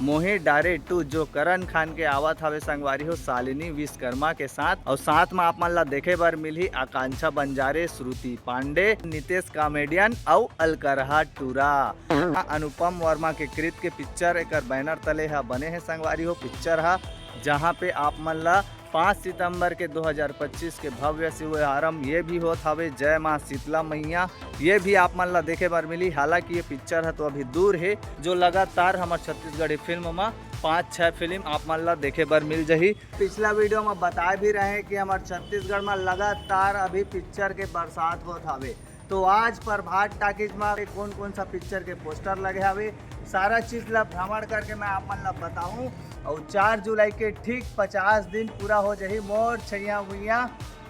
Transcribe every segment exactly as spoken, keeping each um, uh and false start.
मोहे डारे टू, जो करण खान के आवत हवे संगवारी हो शालिनी विश्वकर्मा के साथ, और साथ में आप मन ला देखे बर मिलही आकांक्षा बंजारे, श्रुति पांडे, नितेश कॉमेडियन और अलकरहा टूरा। अनुपम वर्मा के कृत के पिक्चर एकर बैनर तले ह बने हे संगवारी हो। पिक्चर ह जहाँ पे आप मन ला पाँच सितंबर के दो हज़ार पच्चीस के भव्य शुभारंभ ये भी होत हवे जय माँ शीतला मैया, ये भी आप मन ला देखे बर मिली। हालांकि ये पिक्चर ह तो अभी दूर हे, जो लगातार हमर छत्तीसगढ़ी फिल्म म पाँच छह फिल्म आप मन ला देखे बर मिल जही। पिछला वीडियो में बताए भी रहे कि हमर छत्तीसगढ़ में लगातार अभी पिक्चर के बरसात होत हवे, तो आज प्रभात टाकीज में कोन कोन सा पिक्चर के पोस्टर लगे हवे, सारा चीज ला भ्रमण करके मैं आप मन ला बताऊं। और चार जुलाई के ठीक पचास दिन पूरा हो जही मोर छैया भुइया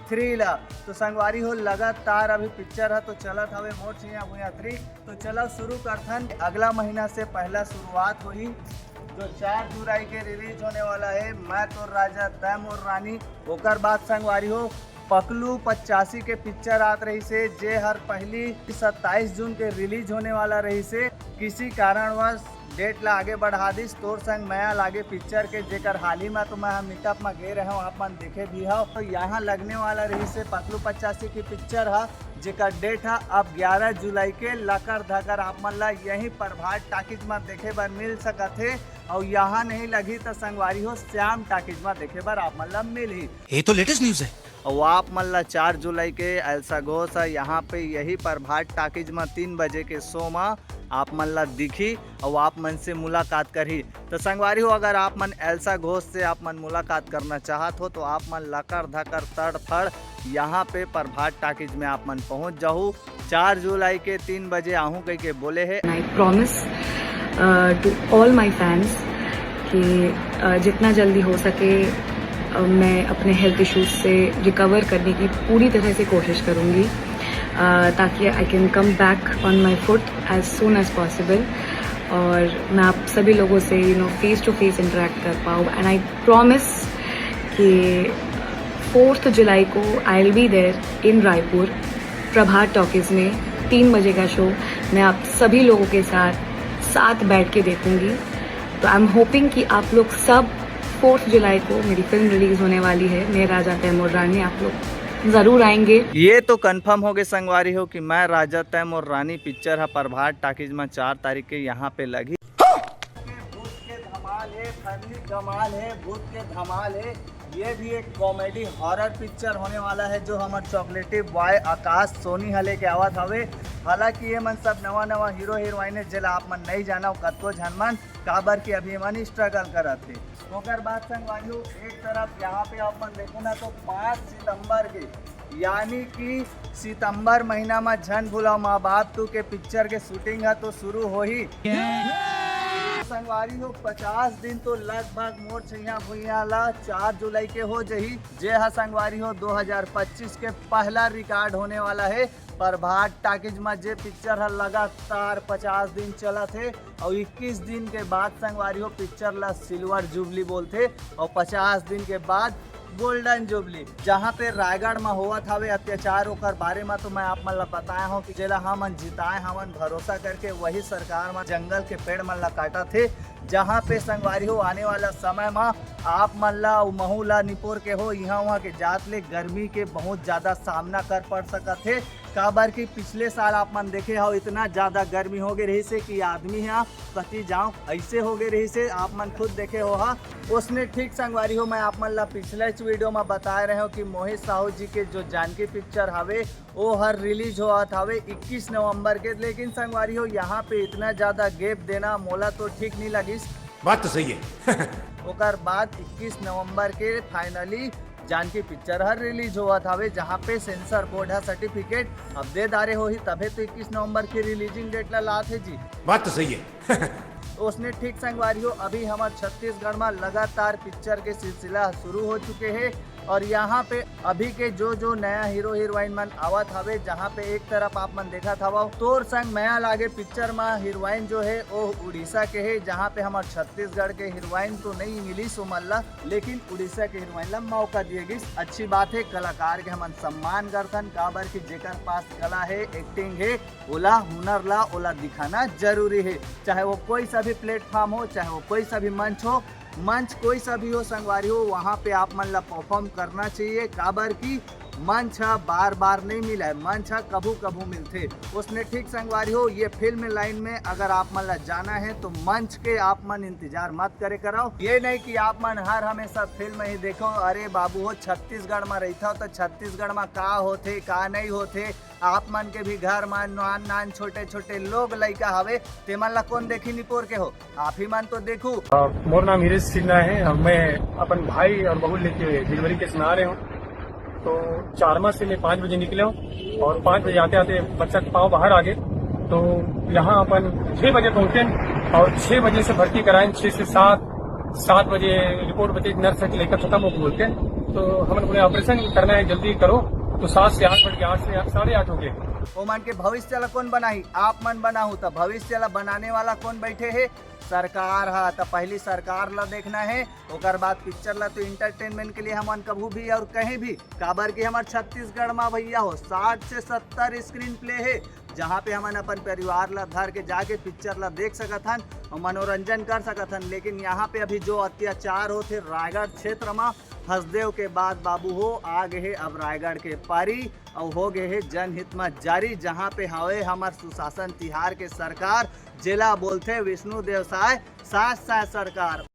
थ्री ला। तो संगवारी हो, लगातार अभी पिक्चर ह तो चलत हवे मोर छैया भुइया थ्री। तो चलो शुरू करथन, अगला महीना से पहला शुरुआत होही। जो चार जुलाई के रिलीज होने वाला है मैं तो राजा तय मोर रानी। ओकर बाद संगवारी हो, पकलू पचासी के पिक्चर आत रहिसे, जे हर पहली सत्ताईस जून के रिलीज होने वाला रहिसे, किसी कारणवश डेट ला आगे बढ़ा दिस। तोर संग मया लागे पिक्चर के, जेकर हाल ही में तो मैं ह मीटअप में गे रहे हूँ, आप मन देखे भी हो। तो यहाँ लगने वाला रहिसे पकलू पचासी की पिक्चर ह, जेकर डेट ह अब ग्यारह जुलाई के लकर धकर आप मन ला यही प्रभात टाकीज में देखे बर मिल सकत हे। और यहाँ नहीं लगी तो संगवारी हो, श्याम टाकीज में देखे बर आप मन ला मिलही। ये तो लेटेस्ट न्यूज है। और आप मन ला चार जुलाई के एल्सा घोष ह यहाँ पे यही प्रभात टाकीज में तीन बजे के शो में आप मन ला दिखी और आप मन से मुलाकात करही। तो संगवारी हो, अगर आप मन एल्सा घोष से आप मन मुलाकात करना चाहत हो तो आप मन लकर धकर तड़ फड़ यहाँ पे प्रभात टाकीज में आप मन पहुँच जाहू। चार जुलाई के तीन बजे आहू कह के बोले हे। I promise uh, to all my fans कि uh, जितना जल्दी हो सके uh, मैं अपने हेल्थ इश्यूज से रिकवर करने की पूरी तरह से कोशिश करूँगी uh, ताकि I can come back on my foot as soon as possible और मैं आप सभी लोगों से you know face to face interact कर पाऊँ। एंड आई प्रॉमिस कि फोर्थ जुलाई को I will be there in Raipur Prabhat talkies में तीन बजे का शो। मैं आप सभी लोगों के साथ साथ बैठ के देखूंगी। तो आई एम होपिंग कि आप लोग सब फोर्थ जुलाई को मेरी फिल्म रिलीज होने वाली है मैं राजा तैमूर रानी, आप लोग जरूर आएंगे। ये तो कंफर्म हो गए संगवारी हो कि मैं राजा तैमूर रानी पिक्चर ह प्रभात टाकीज में चार तारीख के यहाँ पे लगी। भूत के धमाल है, फैमिली कमाल है, भूत के धमाल है। ये भी एक कॉमेडी हॉरर पिक्चर होने वाला है, जो हमर चॉकलेटी बॉय आकाश सोनी ह लेके आवत हवे। हालांकि ये मन सब नवा नवा हीरो हीरोइन है, जेला आप मन नहीं जाना हो कतको झन मन, काबर कि अभी ये मन स्ट्रगल करत थे। ओकर बाद संगवारी हो, एक तरफ यहाँ पे आप मन देखो ना तो पाँच सितंबर के, यानी कि सितंबर महीना में झन भूला माँ बाप टू के पिक्चर के शूटिंग है तो शुरू होही। संगवारी हो, पचास दिन तो लगभग मोर छैया भुइया ला चार जुलाई के हो जही, जे ह संगवारी हो दो हज़ार पच्चीस के पहला रिकॉर्ड होने वाला है। प्रभात टाकीज में जे पिक्चर ह लगातार पचास दिन चलत हे और इक्कीस दिन के बाद संगवारी हो पिक्चर ला सिल्वर जुबली बोलथे और पचास दिन के बाद गोल्डन जुबली, जहाँ पे रायगढ़ में होवत हवे अत्याचार, ओकर बारे में तो मैं आप मन ला बताया हूँ कि जेला हमन जिताए हवन भरोसा करके, वही सरकार में जंगल के पेड़ मन ला काटत हे। जहाँ पे संगवारी हो आने वाला समय में आप मन ला अउ महू ला निपोर के हो इहाँ वहाँ के जात ले गर्मी के बहुत ज्यादा सामना कर पड़ सकत हे। काबर कि पिछले साल आप मन देखे हो इतना ज्यादा गर्मी हो गए रहिसे कि आदमी ह कति जाओ ऐसे हो गए रहिसे, आप मन खुद देखे हो हा। उसने ठीक संगवारी हो, मैं आप मन ला पिछले वीडियो में बताए रहे हो कि मोहित साहू जी के जो जानकी पिक्चर हवे ओ हर रिलीज होवत हवे इक्कीस नवंबर के। लेकिन संगवारी हो, यहाँ पे इतना ज्यादा गैप देना मोला तो ठीक नहीं लगिस। बात तो सही है। ओकर बाद इक्कीस नवंबर के फाइनली जानकी पिक्चर हर रिलीज होवत हवे, जहाँ पे सेंसर बोर्ड ह सर्टिफिकेट अब दे डारे होही, तभे तो इक्कीस नवंबर के रिलीजिंग डेट ला लात हे जी। बात तो सही है। उसने ठीक संगवारी हो, अभी हमर छत्तीसगढ़ में लगातार पिक्चर के सिलसिला शुरू हो चुके हे। और यहाँ पे अभी के जो जो नया हीरो हीरोइन मन आवत हवे, जहाँ पे एक तरफ आप मन देखत हवव तोर संग मया लागे पिक्चर म हीरोइन जो हे वो उड़ीसा के हे, जहाँ पे हमर छत्तीसगढ़ के हीरोइन तो नहीं मिलिस ओमन ला, लेकिन उड़ीसा के हीरोइन ला मौका दिए गिस। अच्छी बात हे, कलाकार के हमन सम्मान करथन, काबर कि जेकर पास कला हे, एक्टिंग हे, ओला हुनर ला ओला दिखाना जरूरी हे। चाहे वो कोई सा भी प्लेटफॉर्म हो, चाहे वो कोई सा भी मंच हो, मंच कोई सा भी हो संगवारी हो, वहाँ पे आप मन ला परफॉर्म करना चाहिए, काबर कि मंच ह बार बार नहीं मिला है, मंच ह कभू कभू मिलथे। उसने ठीक संगवारी हो, ये फिल्म लाइन में अगर आप मन ला जाना है तो मंच के आप मन इंतजार मत करे करो। ये नहीं कि आप मन हर हमेशा फिल्म ही देखो। अरे बाबू हो, छत्तीसगढ़ में रहता हो तो छत्तीसगढ़ में का होथे का नहीं होथे, आप मन के भी घर में नान नान छोटे छोटे लोग लइका हवे, तेमन ला कौन देखी निपोर के हो, आप ही मन तो देखू। अ, मोर नाम हिरेश सिन्हा है और मैं अपन भाई और बहू लेके डिलीवरी केस में आ रहे हूँ। तो चारमा से मैं पाँच बजे निकले हूँ और पाँच बजे आते आते बच्चा के पाँव बाहर आ गए। तो यहाँ अपन छः बजे पहुँचे और छः बजे से भर्ती कराए, छः से सात, सात बजे रिपोर्ट बचे, नर्स है कि लड़का खत्म हो बोलते हैं। तो हमन बोले ऑपरेशन करना है, जल्दी करो। तो सात से आठ बढ़ के आठ से साढ़े आठ हो गए। ओमन के भविष्य ला कौन बनाही? आप मन बनाहू। त भविष्य ला बनाने वाला कौन बैठे हे? सरकार ह। त पहली सरकार ला देखना है, ओकर बाद पिक्चर ला तो एंटरटेनमेंट के लिए हमन कभू भी और कहीं भी, काबर कि हमर छत्तीसगढ़ में भैया हो साठ से सत्तर स्क्रीन प्ले है, जहाँ पे हमन अपन परिवार ला धर के जाके पिक्चर ला देख सकत हन और मनोरंजन कर सकत हन। लेकिन यहाँ पे अभी जो अत्याचार होथे रायगढ़ क्षेत्र में, हसदेव के बाद बाबू हो आ गए हे अब रायगढ़ के पारी और हो गए हे जनहित में जारी, जहाँ पे हवे हमर सुशासन तिहार के सरकार, जेला बोलथे विष्णु देव साय, साय साय सरकार।